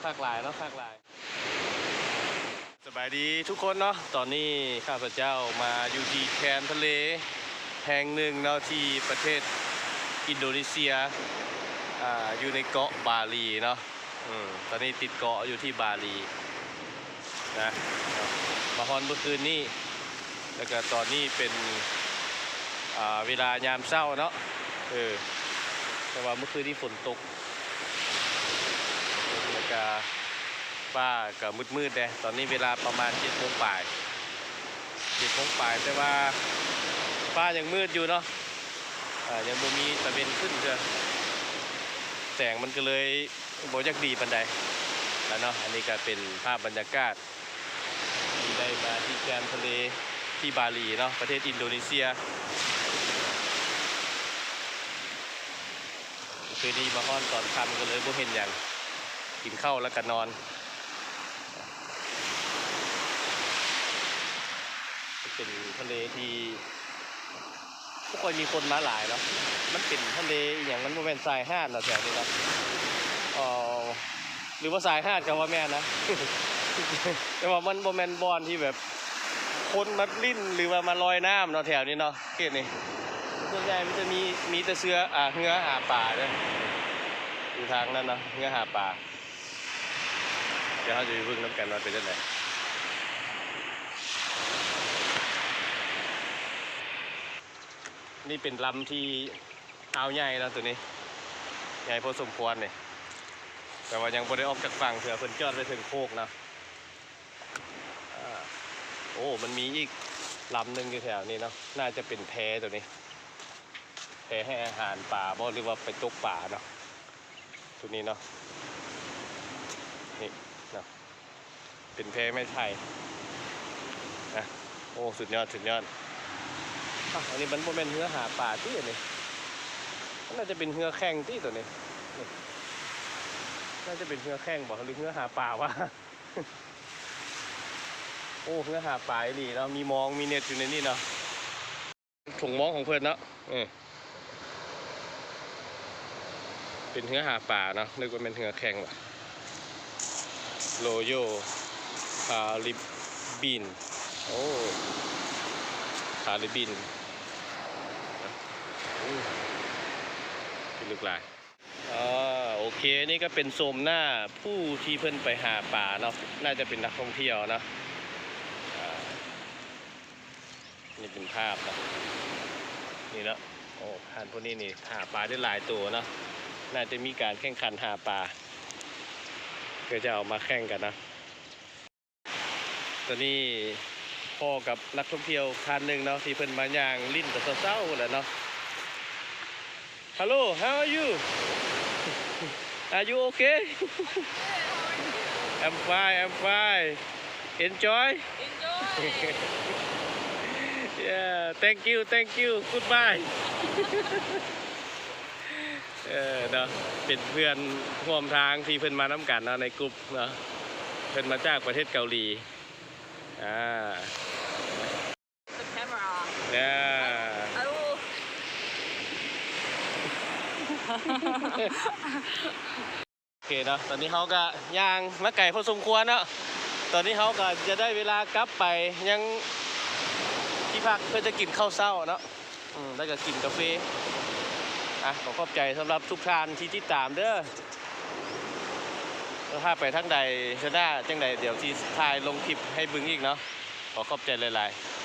ຄັກຫຼາຍເນາະ ຄັກຫຼາຍ. ສະບາຍດີທຸກຄົນເນາະ, ຕອນນີ້ຂ້າພະເຈົ້າມາຢູ່ທີ່ແຄມທະເລແຫ່ງໜຶ່ງເນາະ ທີ່ປະເທດອິນໂດເນເຊຍ, ອາ ຢູ່ໃນເກາະບາຫຼີເນາະ. ອືມ ຕອນນີ້ຕິດເກາະຢູ່ທີ່ບາຫຼີນະ, ມາຮອດເມື່ອຄືນນີ້ ແລ້ວກະຕອນນີ້ເປັນ ອາ ເວລາຍາມເຊົ້າເນາະ. ເອີ ແຕ່ວ່າເມື່ອຄືນນີ້ຝົນຕົກ ແລ້ວກະຟ້າກະມືດໆແດ່. ຕອນນີ້ເວລາປະມານເຈັດໂມງປາຍ ເຈັດໂມງປາຍ ແຕ່ວ່າຟ້າຍັງມືດຢູ່ເນາະ, ອາ ຍັງບໍ່ມີຕາເວັນຂຶ້ນເທື່ອ, ແສງມັນກະເລີຍ ບໍ່ຢາກດີປານໃດແລ້ວເນາະ. ອັນນີ້ກະເປັນພາບບັນຍາກາດທີ່ໄດ້ມາທີ່ແຄມທະເລທີ່ບາຫຼີເນາະ ປະເທດອິນໂດເນເຊຍ. ຄືນນີ້ມາຮອດຕອນຄ່ຳກະເລີຍບໍ່ເຫັນຫຍັງ, ກິນເຂົ້າແລ້ວກະນອນ. ເປັນທະເລທີ່ ບໍ່ຄ່ອຍມີຄົນມາຫຼາຍເນາະ, ມັນເປັນທະເລອີ່ຫຍັງ ມັນບໍ່ແມ່ນຊາຍຫາດເນາະແຖວນີ້ເນາະ. ເອີ ຫຼືວ່າຊາຍຫາດກະວ່າແມ່ນນະ ແຕ່ວ່າມັນບໍ່ແມ່ນບ່ອນທີ່ແບບຄົນມາຫຼິ້ນ ຫຼືວ່າມາລອຍນ້ຳເນາະແຖວນີ້ເນາະ. ເຂດນີ້ສ່ວນໃຫຍ່ມັນຈະມີ ມີແຕ່ເຊືອ ອາ ເຮືອຫາປາເດີ ຢູ່ທາງນັ້ນເນາະ ເຮືອຫາປາ. ດຽວເຮົາຈະໄປເບິ່ງນຳກັນວ່າເປັນຈັ່ງໃດ. ນີ້ເປັນລຳທີ່ອ່າວໃຫຍ່ເນາະ ໂຕນີ້ໃຫຍ່ພໍສົມຄວນນີ້, ແຕ່ວ່າຍັງບໍ່ໄດ້ອອກຈາກຝັ່ງເທື່ອ, ເພິ່ນຈອດໄວ້ເທິງໂຄກເນາະ. ອາ ໂອ້ ມັນມີອີກລຳໜຶ່ງຢູ່ແຖວນີ້ເນາະ, ໜ້າຈະເປັນແພໂຕນີ້ ແພໃຫ້ອາຫານປາບໍ ຫຼືວ່າໄປຕົກປາເນາະ. ໂຕນີ້ເນາະ ນີ້ເນາະ ເປັນແພໄມ້ໄຜ່ນະ. ໂອ້ ສຸດຍອດ ສຸດຍອດ. ອາ ອັນນີ້ມັນບໍ່ແມ່ນເຮືອຫາປາຕິ ອັນນີ້ມັນໜ້າຈະເປັນເຮືອແຂ່ງຕິ ໂຕນີ້ ນີ້ໜ້າຈະເປັນເຮືອແຂ່ງບໍ ຫຼືເຮືອຫາປາວະ? ໂອ້ ເຮືອຫາປາອີ່ຫຼີເນາະ, ມີມອງມີເນັດຢູ່ໃນນີ້ເນາະ. ຖົງມອງຂອງເພິ່ນເນາະ ເອີ ເປັນເຮືອຫາປາເນາະ, ນຶກວ່າແມ່ນເຮືອແຂ່ງຫວາ. Royal Caribbean ໂອ້ Caribbean ພິລຶກຫຼາຍ. ອາ ໂອເຄ ນີ້ກະເປັນໂສມໜ້າຜູ້ທີ່ເພິ່ນໄປຫາປາເນາະ, ໜ້າຈະເປັນນັກທ່ອງທ່ຽວເນາະ. ອາ ນີ້ເປັນພາບເນາະ ນີ້ເນາະ. ໂອ້ ທ່ານຜູ້ນີ້ນີ້ຫາປາໄດ້ຫຼາຍໂຕເນາະ, ໜ້າຈະມີການແຂ່ງຂັນຫາປາ ເພື່ອຈະເອົາມາແຂ່ງກັນເນາະ. ຕອນນີ້ພໍ້ກັບນັກທ່ອງທ່ຽວທ່ານໜຶ່ງເນາະ ທີ່ເພິ່ນມາຍ່າງຫຼິ້ນແຕ່ເຊົ້າໆພຸ້ນແຫຼະເນາະ. Hello, how are you? Are you okay? I'm fine, I'm fine. Enjoy? Enjoy. Yeah, thank you, thank you. Goodbye. ເອີ ເນາະ ເປັນເພື່ອນຮ່ວມທາງທີ່ເພິ່ນມານຳກັນເນາະ ໃນກຸ່ມເນາະ, ເພິ່ນມາຈາກປະເທດເກົາຫຼີ. ອາ The camera. Yeah. ໂອເຄເນາະ, ຕອນນີ້ເຮົາກະຍ່າງມາໄກພໍສົມຄວນເນາະ. ຕອນນີ້ເຮົາກະຈະໄດ້ເວລາກັບໄປຍັງທີ່ພັກ ເພື່ອຈະກິນເຂົ້າເຊົ້າເນາະ. ອືມ ແລ້ວກະກິນກາເຟ. ອາ ຂໍຂອບໃຈສຳລັບທຸກທ່ານທີ່ຕິດຕາມເດີ. ຖ້າໄປທາງໃດຊະໜ້າຈັ່ງໃດ ດຽວຊິຖ່າຍລົງຄລິບໃຫ້ເບິ່ງອີກເນາະ. ຂໍຂອບໃຈຫຼາຍໆ.